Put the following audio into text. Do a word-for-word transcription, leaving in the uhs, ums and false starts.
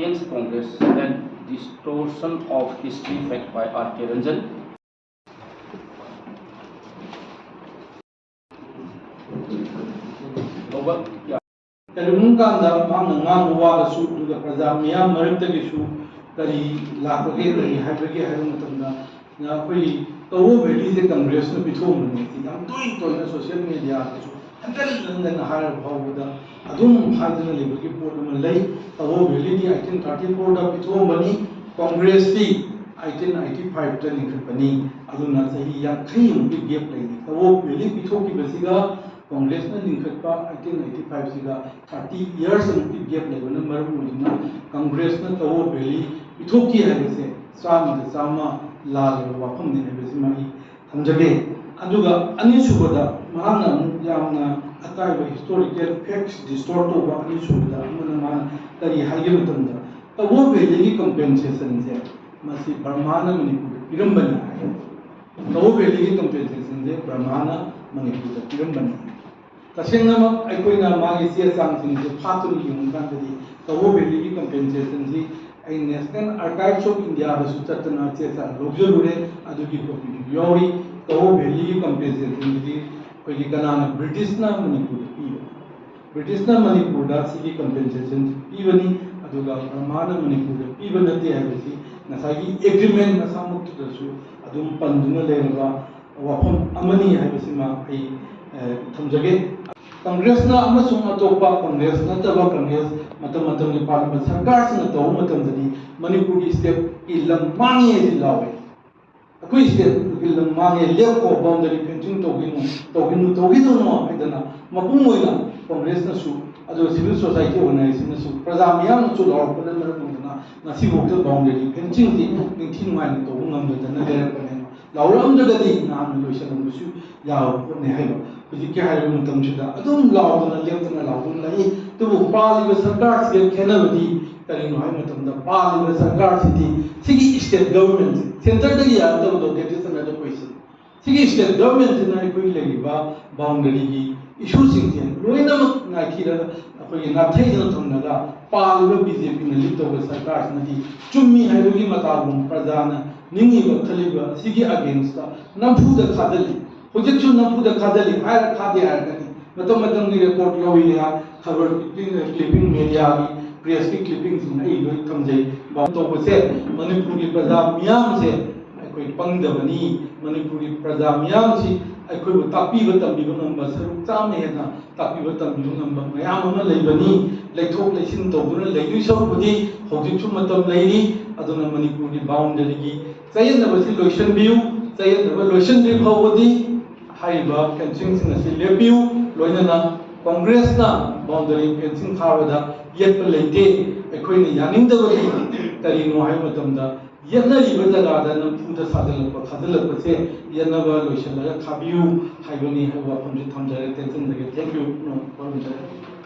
Against Congress and Distortion of History Fact by R K Ranjan. Over. Yeah. ꯀꯔꯤꯒꯨꯝꯕ ꯀꯥꯟꯗ ꯃꯍꯥꯛꯅ ꯉꯥꯡꯕ ꯋꯥꯗꯁꯨ, ꯑꯗꯨꯒ ꯄ꯭ꯔꯖꯥ ꯃꯤꯌꯥꯝ ꯃꯔꯛꯇꯒꯤꯁꯨ ꯀꯔꯤ ꯂꯥꯛꯄꯒꯦ, ꯀꯔꯤ ꯍꯥꯏꯕꯒꯦ ꯍꯥꯏꯕ ꯃꯇꯝꯗ, ꯑꯩꯈꯣꯏ ꯇꯧꯑꯣ ꯚꯦꯂꯤꯁꯦ ꯀꯪꯒ꯭ꯔꯦꯁꯅ ꯄꯤꯊꯣꯛꯑꯝꯕꯅꯤ꯫ ꯌꯥꯝ ꯇꯣꯏ ꯇꯣꯏꯅ ꯁꯣꯁꯤꯌꯦꯜ ꯃꯦꯗꯤꯌꯥꯗꯁꯨ ꯍꯟꯖꯟ ꯍꯟꯖꯟꯅ ꯍꯥꯏꯔꯕ ꯐꯥꯎꯕꯗ ꯑꯗꯨꯝ ꯍꯥꯏꯗꯨꯅ ꯂꯩꯕꯒꯤ ꯄꯣꯠ ꯑꯃ ꯂꯩ꯫ ꯇꯧꯑꯣ ꯚꯦꯂꯤꯗꯤ ꯑꯩꯠꯇꯤꯟ ꯊꯥꯔꯇꯤ ꯐꯣꯔꯗ ꯄꯤꯊꯣꯛꯑꯝꯕꯅꯤ, ꯀꯪꯒ꯭ꯔꯦꯁꯇꯤ ꯑꯩꯠꯇꯤꯟ ꯑꯩꯠꯇꯤ ꯐꯥꯏꯚꯇ ꯂꯤꯡꯈꯠꯄꯅꯤ꯫ ꯑꯗꯨꯅ ꯆꯍꯤ ꯌꯥꯡꯈꯩꯃꯨꯛꯀꯤ ꯒꯦꯞ ꯂꯩꯔꯤ꯫ ꯇꯧꯑꯣ ꯚꯦꯂꯤ ꯄꯤꯊꯣꯛꯈꯤꯕꯁꯤꯒ ꯀꯪꯒ꯭ꯔꯦꯁꯅ ꯂꯤꯡꯈꯠꯄ ꯑꯩꯠꯇꯤꯟ ꯑꯩꯠꯇꯤ ꯐꯥꯏꯚꯁꯤꯒ ꯊꯥꯔꯇꯤ ꯏꯌꯔꯁꯃꯨꯛꯀꯤ ꯒꯦꯞ ꯂꯩꯕꯅ ꯃꯔꯝ ꯑꯣꯏꯗꯨꯅ ꯀꯪꯒ꯭ꯔꯦꯁꯅ ꯇꯧꯑꯣ ꯚꯦꯂꯤ ꯄꯤꯊꯣꯛꯈꯤ ꯍꯥꯏꯕꯁꯦ ꯆꯥꯝꯃꯗ ꯆꯥꯝꯃ ꯂꯥꯜꯂꯕ ꯋꯥꯐꯝꯅꯤ ꯍꯥꯏꯕꯁꯤꯃ ꯑꯩ ꯊꯝꯖꯒꯦ꯫ ꯑꯗꯨꯒ ꯑꯅꯤꯁꯨꯕꯗ ꯃꯍꯥꯛꯅ ꯑꯃꯨꯛ ꯌꯥꯝꯅ ꯑꯀꯥꯏꯕ ꯍꯤꯁꯇꯣꯔꯤꯀꯦꯜ ꯐꯦꯛꯁ ꯗꯤꯁꯇꯣꯔꯠ ꯇꯧꯕ ꯑꯅꯤꯁꯨꯕꯗ ꯑꯃꯅ ꯃꯥꯅ ꯀꯔꯤ ꯍꯥꯏꯒꯦ ꯃꯇꯝꯗ, ꯇꯧꯑꯣ ꯚꯦꯂꯤꯒꯤ ꯀꯝꯄꯦꯟꯁꯦꯁꯟꯁꯦ ꯃꯁꯤ ꯕꯔꯃꯥꯅ ꯃꯅꯤꯄꯨꯔꯗ ꯄꯤꯔꯝꯕꯅꯤ ꯍꯥꯏ꯫ ꯇꯧꯑꯣ ꯚꯦꯂꯤꯒꯤ ꯀꯝꯄꯦꯟꯁꯦꯁꯟꯁꯦ ꯕꯔꯃꯥꯅ ꯃꯅꯤꯄꯨꯔꯗ ꯄꯤꯔꯝꯕꯅꯤ꯫ ꯇꯁꯦꯡꯅꯃꯛ ꯑꯩꯈꯣꯏꯅ ꯃꯥꯒꯤ ꯆꯦ ꯆꯥꯡꯁꯤꯡꯁꯦ ꯐꯥꯛꯇꯨꯅ ꯌꯦꯡꯕ ꯀꯥꯟꯗꯗꯤ ꯇꯧꯑꯣ ꯚꯦꯂꯤꯒꯤ ꯀꯝꯄꯦꯟꯁꯦꯁꯟꯁꯤ ꯑꯩ National Archives of Indiaꯗꯁꯨ ꯆꯠꯇꯅ ꯆꯦ ꯆꯥꯡ ꯂꯧꯖꯔꯨꯔꯦ꯫ ꯑꯗꯨꯒꯤ ꯀꯣꯄꯤꯗꯨ ꯌꯥꯎꯔꯤ꯫ ꯇꯧꯑꯣ ꯚꯦꯂꯤꯒꯤ ꯀꯝꯄꯦꯟꯁꯦꯁꯟꯁꯤꯗꯤ ꯑꯩꯈꯣꯏꯒꯤ ꯀꯅꯥꯅ, ꯕ꯭ꯔꯤꯇꯤꯁꯅ ꯃꯅꯤꯄꯨꯔꯗ ꯄꯤꯕ, ꯕ꯭ꯔꯤꯇꯤꯁꯅ ꯃꯅꯤꯄꯨꯔꯗ ꯁꯤꯒꯤ ꯀꯝꯄꯦꯟꯁꯦꯁꯟ ꯄꯤꯕꯅꯤ꯫ ꯑꯗꯨꯒ ꯕꯔꯃꯥꯅ ꯃꯅꯤꯄꯨꯔꯗ ꯄꯤꯕ ꯅꯠꯇꯦ ꯍꯥꯏꯕꯁꯤ ꯉꯁꯥꯏꯒꯤ ꯑꯦꯒ꯭ꯔꯤꯃꯦꯟ ꯃꯁꯥꯃꯛꯇꯨꯗꯁꯨ ꯑꯗꯨꯝ ꯄꯟꯗꯨꯅ ꯂꯩꯔꯕ ꯋꯥꯐꯝ ꯑꯃꯅꯤ ꯍꯥꯏꯕꯁꯤꯃ ꯑꯩ, ꯑꯦ, ꯊꯝꯖꯒꯦ꯫ ꯀꯪꯒ꯭ꯔꯦꯁꯅ ꯑꯃꯁꯨꯡ ꯑꯇꯣꯞꯄ ꯀꯪꯒ꯭ꯔꯦꯁ ꯅꯠꯇꯕ ꯀꯪꯒ꯭ꯔꯦꯁ ꯃꯇꯝ ꯃꯇꯝꯒꯤ ꯄꯥꯜꯂꯝꯕ ꯁꯔꯀꯥꯔꯁꯤꯡꯅ ꯇꯧꯕ ꯃꯇꯝꯗꯗꯤ ꯃꯅꯤꯄꯨꯔꯒꯤ ꯁ꯭ꯇꯦꯠꯀꯤ ꯂꯝ ꯃꯥꯡꯉꯦ ꯍꯥꯏꯁꯤ ꯂꯥꯎꯋꯦ꯫ ꯑꯩꯈꯣꯏ ꯁ꯭ꯇꯦꯠꯀꯤ ꯂꯝ ꯃꯥꯡꯉꯦ, ꯂꯦꯞꯈꯣ, ꯕꯥꯎꯟꯗꯔꯤ ꯐꯦꯟꯁꯤꯡ ꯇꯧꯈꯤꯅꯨ, ꯇꯧꯈꯤꯅꯨ, ꯇꯧꯈꯤꯗꯧꯅꯣ ꯍꯥꯏꯗꯅ ꯃꯄꯨꯡ ꯑꯣꯏꯅ ꯀꯪꯒ꯭ꯔꯦꯁꯅꯁꯨ, ꯑꯗꯨꯒ ꯁꯤꯚꯤꯜ ꯁꯣꯁꯥꯏꯇꯤ ꯑꯣꯔꯒꯅꯥꯏꯖꯦꯁꯟꯅꯁꯨ, ꯄ꯭ꯔꯖꯥ ꯃꯤꯌꯥꯝꯅꯁꯨ ꯂꯥꯎꯔꯛꯄꯅ ꯃꯔꯝ ꯑꯣꯏꯗꯅ ꯉꯁꯤꯐꯥꯎꯗ ꯕꯥꯎꯟꯗꯔꯤ ꯐꯦꯟꯁꯤꯡꯁꯤ ꯅꯤꯡꯊꯤ ꯅꯨꯡꯉꯥꯏꯅ ꯇꯧꯕ ꯉꯝꯗꯗꯅ ꯂꯩꯔꯛꯄꯅꯦꯕ꯫ ꯂꯥꯎꯔꯛꯑꯝꯗ꯭ꯔꯒꯗꯤ ꯅꯍꯥꯟꯅ ꯂꯣꯏꯁꯤꯜꯂꯝꯕꯁꯨ ꯌꯥꯕ ꯄꯣꯠꯅꯤ ꯍꯥꯏꯕ꯫ ꯍꯧꯖꯤꯛꯀꯤ ꯍꯥꯏꯔꯤꯕ ꯃꯇꯝꯁꯤꯗ ꯑꯗꯨꯝ ꯂꯥꯎꯗꯅ ꯂꯦꯞꯇꯅ ꯂꯥꯎꯗꯨꯅ ꯂꯩ꯫ ꯑꯗꯨꯕꯨ ꯄꯥꯜꯂꯤꯕ ꯁꯔꯀꯥꯔꯁꯤꯒ ꯈꯦꯠꯅꯕꯗꯤ ꯀꯔꯤꯅꯣ ꯍꯥꯏꯕ ꯃꯇꯝꯗ, ꯄꯥꯜꯂꯤꯕ ꯁꯔꯀꯥꯔꯁꯤꯗꯤ ꯁꯤꯒꯤ ꯁ꯭ꯇꯦꯠ ꯒꯚꯔꯟꯃꯦꯟꯠꯁꯤ, ꯁꯦꯟꯇꯔꯗꯒꯤ ꯌꯥꯔꯛꯇꯕꯗꯣ, that is another question꯫ ꯁꯤꯒꯤ ꯁ꯭ꯇꯦꯠ ꯒꯚꯔꯟꯃꯦꯟꯠꯁꯤꯅ ꯑꯩꯈꯣꯏꯒꯤ ꯂꯩꯔꯤꯕ ꯕꯥꯎꯟꯗꯔꯤꯒꯤ ꯏꯁꯨꯁꯤꯡꯁꯦ ꯂꯣꯏꯅꯃꯛ ꯉꯥꯏꯊꯤꯔꯒ ꯑꯩꯈꯣꯏꯒꯤ ꯅꯥꯊꯩꯗꯨꯅ ꯊꯝꯂꯒ ꯄꯥꯜꯂꯤꯕ ꯕꯤ ꯖꯦ ꯄꯤꯅ ꯂꯤꯠ ꯇꯧꯕ ꯁꯔꯀꯥꯔꯁꯤꯅꯗꯤ ꯆꯨꯝꯃꯤ ꯍꯥꯏꯕꯒꯤ ꯃꯇꯥꯒꯨꯝ ꯄ꯭ꯔꯖꯥꯅ ꯅꯤꯡꯉꯤꯕ ꯈꯜꯂꯤꯕ ꯑꯁꯤꯒꯤ ꯑꯒꯦꯟꯁꯇ ꯅꯝꯐꯨꯗ ꯈꯥꯖꯤꯜꯂꯤ꯫ ꯍꯧꯖꯤꯛꯁꯨ ꯅꯝꯐꯨꯗ ꯈꯥꯖꯤꯜꯂꯤ ꯍꯥꯏꯔ ꯈꯥꯗꯦ ꯍꯥꯏꯔꯒꯗꯤ ꯃꯇꯝ ꯃꯇꯝꯒꯤ ꯔꯦꯀꯣꯔꯠ ꯂꯧꯏ ꯍꯥꯏ, ꯈꯕꯔ ꯀ꯭ꯂꯤꯞꯄꯤꯡ, ꯀ꯭ꯂꯤꯞꯄꯤꯡ ꯃꯦꯗꯤꯌꯥꯒꯤ ꯄ꯭ꯔꯦꯁꯀꯤ ꯀ꯭ꯂꯤꯞꯄꯤꯡꯁꯤꯡ ꯑꯩ ꯂꯣꯏ ꯊꯝꯖꯩ꯫ ꯇꯧꯕꯁꯦ ꯃꯅꯤꯄꯨꯔꯒꯤ ꯄ꯭ꯔꯖꯥ ꯃꯤꯌꯥꯝꯁꯦ ꯑꯩꯈꯣꯏ ꯄꯪꯗꯕꯅꯤ꯫ ꯃꯅꯤꯄꯨꯔꯒꯤ ꯄ꯭ꯔꯖꯥ ꯃꯤꯌꯥꯝꯁꯤ ꯑꯩꯈꯣꯏꯕꯨ ꯇꯥꯛꯄꯤꯕ ꯇꯝꯕꯤꯕ ꯉꯝꯕ ꯁꯔꯨꯛ ꯆꯥꯝꯃ ꯍꯦꯟꯅ ꯇꯥꯛꯄꯤꯕ ꯇꯝꯕꯤꯕ ꯉꯝꯕ ꯃꯌꯥꯝ ꯑꯃ ꯂꯩꯕꯅꯤ꯫ ꯂꯩꯊꯣꯛ ꯂꯩꯁꯤꯟ ꯇꯧꯗꯨꯅ ꯂꯩꯗꯣꯏ ꯁꯔꯨꯛꯄꯨꯗꯤ ꯍꯧꯖꯤꯛꯁꯨ ꯃꯇꯝ ꯂꯩꯔꯤ꯫ ꯑꯗꯨꯅ ꯃꯅꯤꯄꯨꯔꯒꯤ ꯕꯥꯎꯟꯗꯔꯤꯒꯤ ꯆꯌꯦꯠꯅꯕꯁꯤ ꯂꯣꯏꯁꯤꯟꯕꯤꯌꯨ꯫ ꯆꯌꯦꯠꯅꯕ ꯂꯣꯏꯁꯤꯟꯗ꯭ꯔꯤ ꯐꯥꯎꯕꯗꯤ ꯍꯥꯏꯔꯤꯕ ꯐꯦꯟꯁꯤꯡꯁꯤꯡ ꯑꯁꯤ ꯂꯦꯞꯄꯤꯌꯨ꯫ ꯂꯣꯏꯅꯅ ꯀꯣꯡꯒ꯭ꯔꯦꯁꯅ ꯕꯥꯎꯟꯗꯔꯤ ꯐꯦꯟꯁꯤꯡ ꯈꯥꯕꯗ ꯌꯦꯠꯄ ꯂꯩꯇꯦ꯫ ꯑꯩꯈꯣꯏꯅ ꯌꯥꯅꯤꯡꯗꯕꯗꯤ ꯀꯔꯤꯅꯣ ꯍꯥꯏꯕ ꯃꯇꯝꯗ, ꯌꯦꯠꯅꯔꯤꯕ ꯖꯒꯥꯗ ꯅꯝꯐꯨꯗ ꯁꯥꯖꯤꯜꯂꯛꯄ ꯈꯥꯖꯤꯜꯂꯛꯄꯁꯦ ꯌꯦꯠꯅꯕ ꯂꯣꯏꯁꯤꯜꯂꯒ ꯈꯥꯕꯤꯌꯨ ꯍꯥꯏꯕꯅꯤ ꯍꯥꯏꯕ ꯋꯥꯐꯝꯁꯤ ꯊꯝꯖꯔꯦ꯫ ꯇꯦꯟꯁꯤꯟꯖꯒꯦ꯫ Thank you꯫ ꯋꯥꯔꯝꯖꯔꯦ꯫